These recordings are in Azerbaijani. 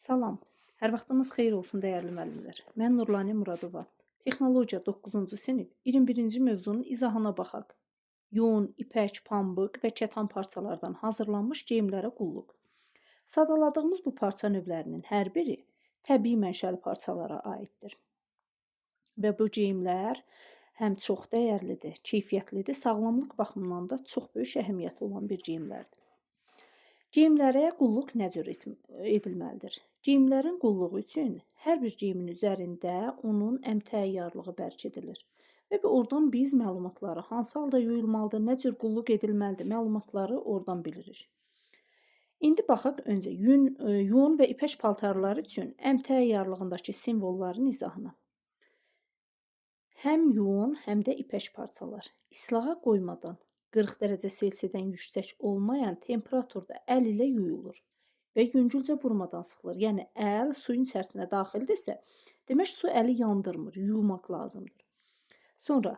Salam, hər vaxtınız xeyir olsun dəyərli müəllimlər. Mən Nurlani Muradova. Texnologiya 9-cu sinif 21-ci mövzunun izahına baxaq. Yun, ipək, pambıq və kətan parçalardan hazırlanmış geyimlərə qulluq. Sadaladığımız bu parça növlərinin hər biri təbii mənşəli parçalara aiddir. Və bu geyimlər həm çox dəyərlidir, keyfiyyətlidir, sağlamlıq baxımından da çox böyük əhəmiyyəti olan bir geyimlərdir. Geyimlərə qulluq nə cür edilməlidir? Geyimlərin qulluğu üçün hər bir geyimin üzərində onun əmtəə yarlığı bərkidilir. Və oradan biz məlumatları, hansı halda yuyulmalıdır, nə cür qulluq edilməlidir, məlumatları oradan bilirik. İndi baxaq öncə yun və ipək paltarları üçün əmtəə yarlığındakı simvolların izahına. Həm yun, həm də ipək parçalar islağa qoymadan 40 dərəcə Selsidən yüksək olmayan temperaturda əl ilə yuyulur və yüngülcə burmadan sıxılır. Yəni əl suyun içərisinə daxildirsə, demək su əli yandırmır, yuymaq lazımdır. Sonra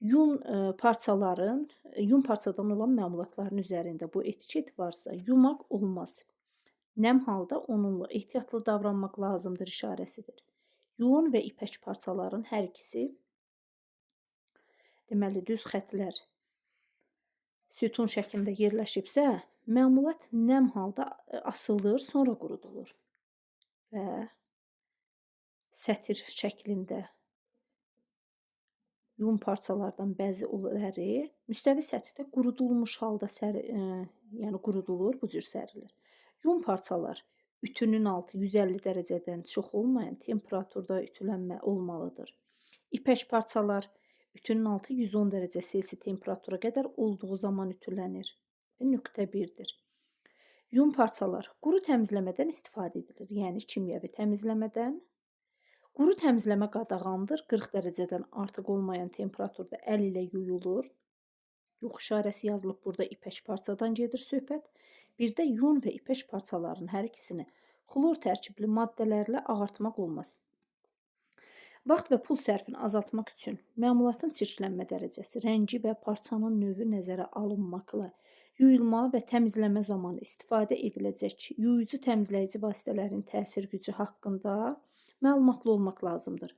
yun parçadan olan məmulatların üzərində bu etiket varsa, yumaq olmaz. Nəm halda onunla ehtiyatlı davranmaq lazımdır işarəsidir. Yun və ipək parçaların hər ikisi, deməli düz xətlər sütun şəklində yerləşibsə, məmulat nəm halda asılır, sonra qurudulur. Və sətir şəklində yun parçalardan bəziləri müstəvi səthdə qurudulmuş halda yəni qurudulur, bu cür sərilir. Yun parçalar ütünün altı 150 dərəcədən çox olmayan temperaturda ütülənmə olmalıdır. İpək parçalar ütünün altı 110 dərəcə Selsi temperatura qədər olduğu zaman ütülənir və nöqtə 1-dir. Yun parçalar quru təmizləmədən istifadə edilir, yəni kimyəvi təmizləmədən. Quru təmizləmə qadağandır, 40 dərəcədən artıq olmayan temperaturda əl ilə yuyulur. Yox işarəsi yazılıb, burada ipək parçadan gedir söhbət. Bir də yun və ipək parçalarının hər ikisini xlor tərkibli maddələrlə ağartmaq olmaz. Vaxt və pul sərfini azaltmaq üçün məmulatın çirklənmə dərəcəsi, rəngi və parçanın növü nəzərə alınmaqla yuyulma və təmizləmə zamanı istifadə ediləcək yuyucu təmizləyici vasitələrin təsir gücü haqqında məlumatlı olmaq lazımdır.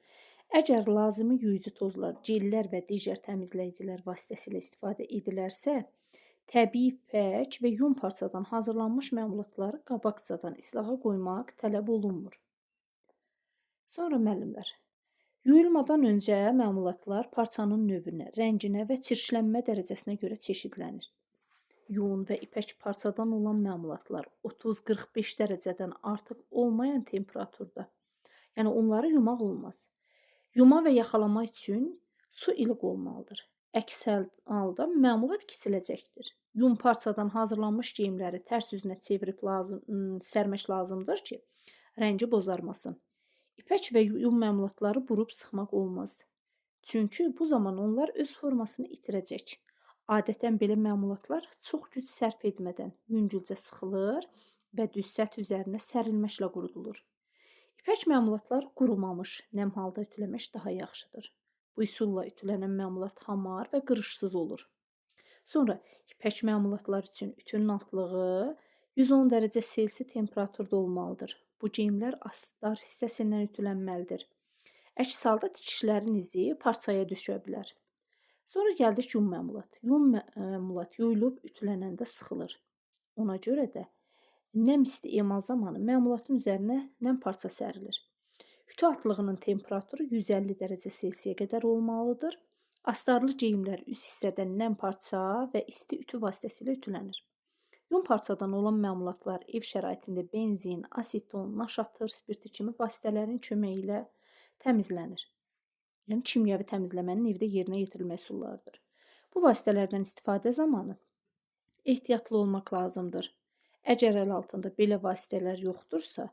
Əgər lazımi yuyucu tozlar, gellər və digər təmizləyicilər vasitəsilə istifadə edilərsə, təbii ipək və yun parçadan hazırlanmış məmulatları qabaqcadan islaha qoymaq tələb olunmur. Sonra müəllimlər, yuyulmadan öncə məmulatlar parçanın növünə, rənginə və çirklənmə dərəcəsinə görə çeşidlənir. Yun və ipək parçadan olan məmulatlar 30-45 dərəcədən artıq olmayan temperaturda, yəni onları yumaq olmaz. Yuma və yaxalama üçün su ilıq olmalıdır. Əks halda məmulat kiçiləcəkdir. Yun parçadan hazırlanmış geyimləri tərs üzünə çevirib sərmək lazımdır ki, rəngi bozarmasın. İpək və yun məmulatları burub sıxmaq olmaz. Çünki bu zaman onlar öz formasını itirəcək. Adətən belə məmulatlar çox güc sərf etmədən yüngülcə sıxılır və düz səth üzərinə sərilməklə qurudulur. İpək məmulatlar qurumamış, nəm halda ütüləmək daha yaxşıdır. Bu üsulla ütülənən məmulat hamar və qırışsız olur. Sonra ipək məmulatlar üçün ütünün altlığı 110 dərəcə Selsi temperaturda olmalıdır. Bu geyimlər astar hissəsindən ütülənməlidir. Əks halda tikişlərin izi parçaya düşə bilər. Sonra gəldik yun məmulat. Yun məmulat yuyulub ütülənəndə sıxılır. Ona görə də nəm isti emal zamanı məmulatın üzərinə nəm parça sərilir. Ütü altlığının temperaturu 150 dərəcə Selsiyə qədər olmalıdır. Astarlı geyimlər üst hissədən nəm parça və isti ütü vasitəsilə ütülənir. Yun parçadan olan məmulatlar ev şəraitində benzin, aseton, naşatır spirti kimi vasitələrin köməyi ilə təmizlənir. Yəni kimyəvi təmizləmənin evdə yerinə yetirilmə üsullarıdır. Bu vasitələrdən istifadə zamanı ehtiyatlı olmaq lazımdır. Əgər əl altında belə vasitələr yoxdursa,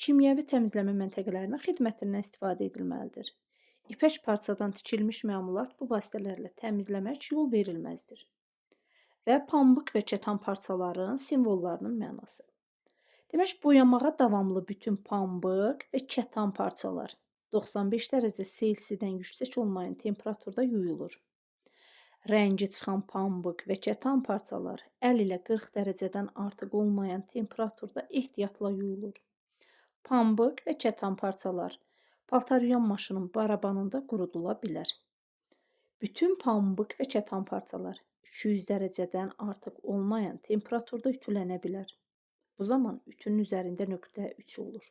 kimyəvi təmizləmə məntəqələrinin xidmətindən istifadə edilməlidir. İpək parçadan tikilmiş məmulat bu vasitələrlə təmizləmək yol verilməzdir. Və pambıq və kətan parçaların simvollarının mənası. Demək, boyamağa davamlı bütün pambıq və kətan parçalar 95 dərəcə Selsidən yüksək olmayan temperaturda yuyulur. Rəngi çıxan pambıq və kətan parçalar əl ilə 40 dərəcədən artıq olmayan temperaturda ehtiyatla yuyulur. Pambıq və kətan parçalar paltar yuyan maşının barabanında qurudula bilər. Bütün pambıq və kətan parçalar 200 dərəcədən artıq olmayan temperaturda ütülənə bilər. Bu zaman ütünün üzərində 0,3 olur.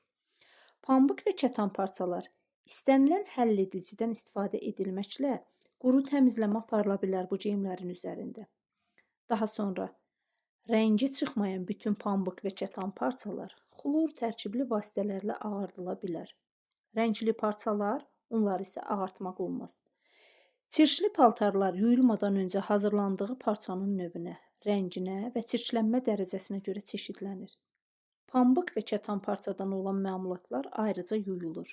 Pambıq və kətan parçalar istənilən həll edicidən istifadə edilməklə quru təmizləmə aparıla bilər bu geyimlərin üzərində. Daha sonra rəngi çıxmayan bütün pambıq və kətan parçalar xlor tərkibli vasitələrlə ağardıla bilər. Rəngli parçalar, onları isə ağartmaq olmaz. Çirkli paltarlar yuyulmadan öncə hazırlandığı parçanın növünə, rənginə və çirklənmə dərəcəsinə görə çeşidlənir. Pambıq və kətan parçadan olan məmulatlar ayrıca yuyulur.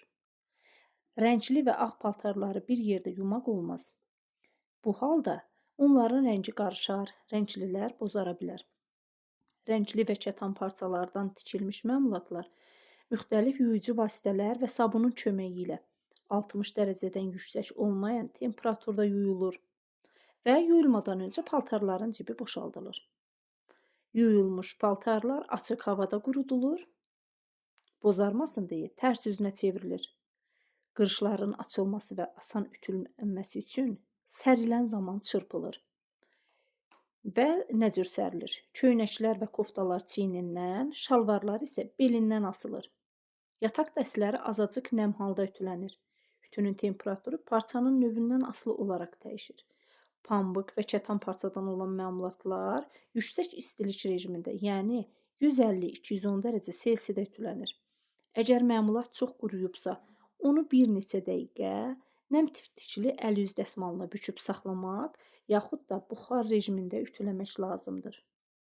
Rəngli və ağ paltarları bir yerdə yumaq olmaz. Bu halda onların rəngi qarışar, rənglilər bozara bilər. Rəngli və kətan parçalardan tikilmiş məmulatlar müxtəlif yuyucu vasitələr və sabunun köməyi ilə 60 dərəcədən yüksək olmayan temperaturda yuyulur və yuyulmadan öncə paltarların cibi boşaldılır. Yuyulmuş paltarlar açıq havada qurudulur, bozarmasın deyə tərs üzünə çevrilir. Qırışların açılması və asan ütülənməsi üçün sərilən zaman çırpılır. Və nə cür sərilir? Köynəklər və koftalar çiynindən, şalvarlar isə belindən asılır. Yataq dəstləri azacıq nəm halda ütülənir. Ütünün temperaturu parçanın növündən asılı olaraq dəyişir. Pambıq və kətan parçadan olan məmulatlar yüksək istilik rejimində, yəni 150-210 dərəcə Selsidə ütülənir. Əgər məmulat çox quruyubsa, onu bir neçə dəqiqə nəm tiftikli əl-üz dəsmalına büküb saxlamaq yaxud da buxar rejimində ütüləmək lazımdır.